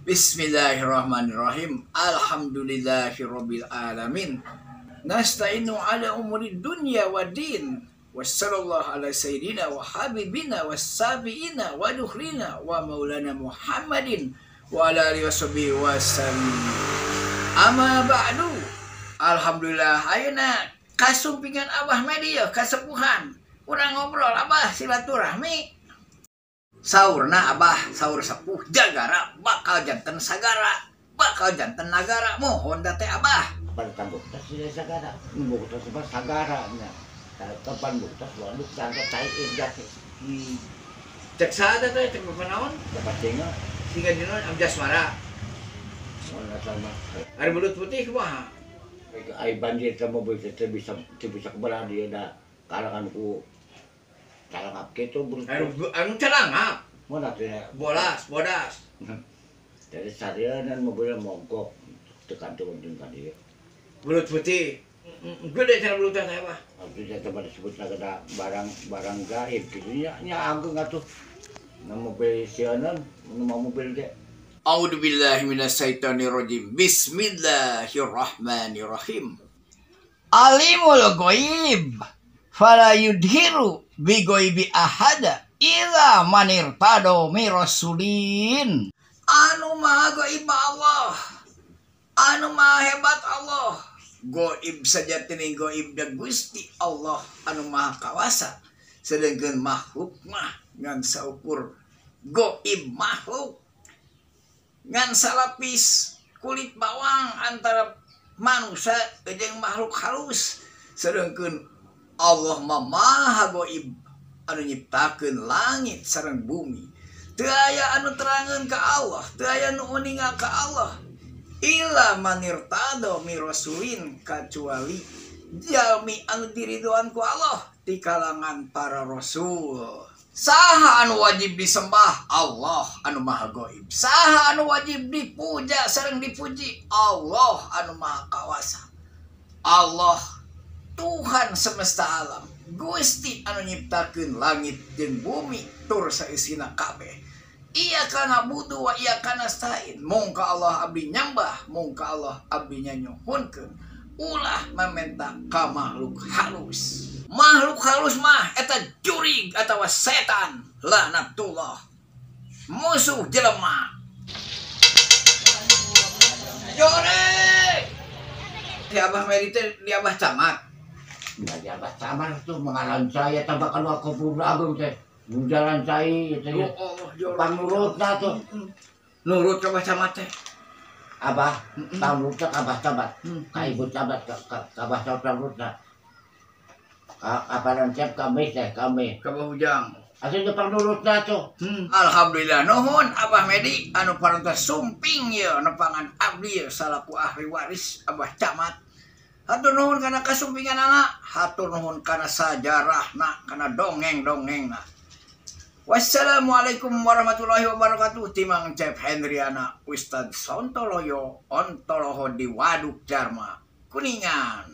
Bismillahirrahmanirrahim. Alhamdulillahirabbil alamin. Nasta'inu ala umuri dunya wa din. Wassallallahu ala sayyidina wa habibina wassabiina wa dukhrina wa maulana Muhammadin wa ala alihi washabihi wasallam. Amma ba'du. Alhamdulillah ayeuna kasumpingan Abah Media kasepuhan. Urang ngobrol Abah silaturahmi. Saurna Abah saur sepuh jagara bakal janten sagara bakal janten nagara mohon da teh Abah. Kapan buktas sila sagara, buktas ba sagara nya. Kapan buktas walu jangan tai jati. Cek saha teh cek naon? Dapat tinggal siga dina Abjasmara. Mun sama. Ari belut putih kumaha? Ai banjir teh mobil teh bisa kebelah dia da kalangan ku calangap kitu belut. Anu calangap. Mun atuh bolas, bodas. Dari sareunan mobil mogok tekan turun ka dieu. Belut putih. Gede cara belut teh Abah. Atuh teh disebut kada barang gaib kitu nya nya ageng atuh. Na mobil sieun nu mobil teh. A'udzubillahi minasyaitonirrajim. Bismillahirrahmanirrahim. Alimul ghaib fala yudhiru bi ghaibi ahada illa manirtado mirasulin. Anu maha gaib Allah. Anu maha hebat Allah. Goib sajatine goib da Gusti Allah anu maha kawasa. Sedangkan makhluk mah ngan saukur goib makhluk. Ngan salapis kulit bawang antara manusia jeung makhluk halus. Sedangkan Allah mah maha goib anu nyiptakeun langit sareng bumi. Teu aya anu terangeun ka Allah, teu aya nu uninga ka Allah. Illa manirtado mirasulin, kacuali jalmi anu diridoan ku Allah di kalangan para rasul. Saha anu wajib disembah? Allah anu maha goib. Saha anu wajib dipuja sareng dipuji? Allah anu maha kawasa. Allah Tuhan semesta alam, Gusti anu nyiptakeun langit jeung bumi tur saisina kabeh. Iyyaka na'budu wa iyyaka nasta'in. Mung ka Allah abdi nyambah, mung ka Allah abdi nyanyuhunkeun. Ulah mamenta ka makhluk halus. Makhluk halus mah eta jurig atawa setan, laknatullah. Musuh jelema. Jurig. Di Abah Meri teh di Abah Camat. Di Abah Camat tuh mengalan saya tabakan aku agung teh. Jalan cai itu ya. Panurutna tuh. Nurut ka Abah Camat teh. Abah panurutna ka Abah Camat. Ka Ibu Camat ka Abah Camat panurutna. Ka kapanan cep kami teh kami. Ka Abah Ujang. Atuh panurutna tuh. Alhamdulillah nuhun Abah Medi anu parantos sumping ieu nepangan abdi ieu salaku ahli waris Abah Camat. Hatur nuhun kana kasumpinganana, hatur nuhun kana sajarahna, kana dongeng-dongengna. Wassalamualaikum warahmatullahi wabarakatuh. Timang Cep Hendriana, Ustadz Sontoloyo, Ontoloho di Waduk Darma, Kuningan.